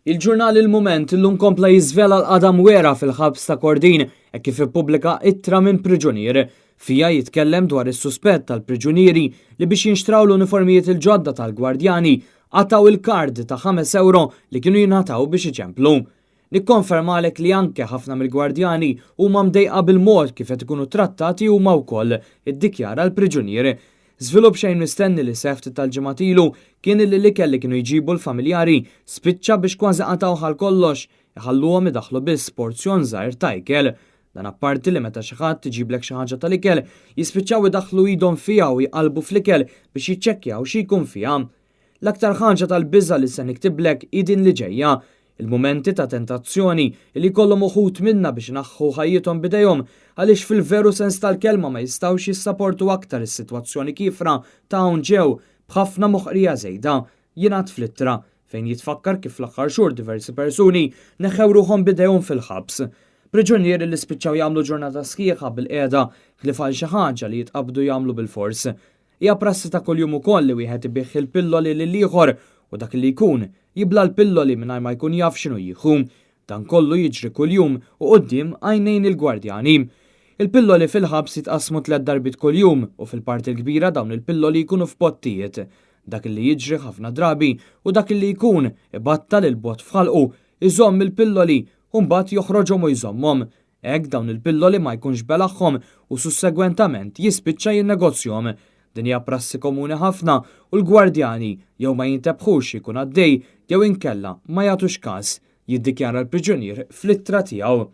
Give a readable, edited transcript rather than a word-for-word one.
Il-ġurnal Il-Mument illum kompla jiżvela l-qagħda mwera fil-ħabs ta' Kordin hekk kif ippubblika ittra minn priġunier. Fiha jitkellem dwar is-suspett tal-priġunieri li biex jinxtraw l-uniformijiet il-ġodda tal-gwardjani qatgħu il-kard ta' 5 ewro li kienu jingħataw biex iċemplu. Nikkonfermalek li anke ħafna mill-gwardjani huma mdejqa bil-mod kif qed ikunu trattati huma wkoll, iddikjara l-priġunier. Żvilupp xejn mistenni li seħħ ftit tal-ġimgħat ilu kien li l-ikel li kienu jġibu l-familjari spiċċa biex kważi qatgħuh għal kollox, iħalluhom idaħħlu biss porzjon żgħir ta' ikel. Dan apparti li meta xi ħadd iġiblek xi ħaġa tal-ikel, jispiċċaw idaħħlu idhom fiha u jqallbu fl-ikel biex jiċċekkjaw xi jkun fiha. L-aktar ħaġa tal-biża' li se niktiblek hi din li ġejja, il-mumenti ta' tentazzjoni li jkollhom uħud minna biex inaħħu ħajjithom b'idejhom għaliex fil-veru sens tal-kelma ma jistgħux jissaportu aktar is-sitwazzjoni kiefra ta' hawn ġew b'ħafna moħqrija żejda, jingħad fl-ittra, fejn jitfakkar kif fl-aħħar xhur diversi persuni neħħew ruħhom b'idejhom fil-ħabs. Priġunieri li spiċċaw jagħmlu ġurnata sħiħa bilqiegħda ħlief għal xi ħaġa li jitqabdu jagħmlu bilfors. Hija prassi ta' kuljum ukoll li wieħed ibigħ il-pilloli lil ieħor u dak li jkun, jibla' l-pilloli mingħajr ma jkun jaf x'inhu jieħu. Dan kollu jiġri kuljum u quddiem għajnejn il-gwardjani. Il-pilloli fil-ħabs jitqassmu tlett darbiet kuljum u fil-parti l-kbira dawn il-pilloli jkunu f'pottijiet. Dak li jiġri ħafna drabi u dak li jkun ibattal il-bott f'ħalqu, iżomm il-pilloli u mbagħad joħroġhom u jżommhom. Hekk dawn il-pilloli ma jkunx belagħhom u sussegwentament jispiċċa jinnegozjhom. Din hija prassi komuni ħafna u l-gwardjani jew ma jintebħux xi jkun għaddej jew inkella ma jagħtux każ, jiddikjara l-priġunier fl-ittra tiegħu.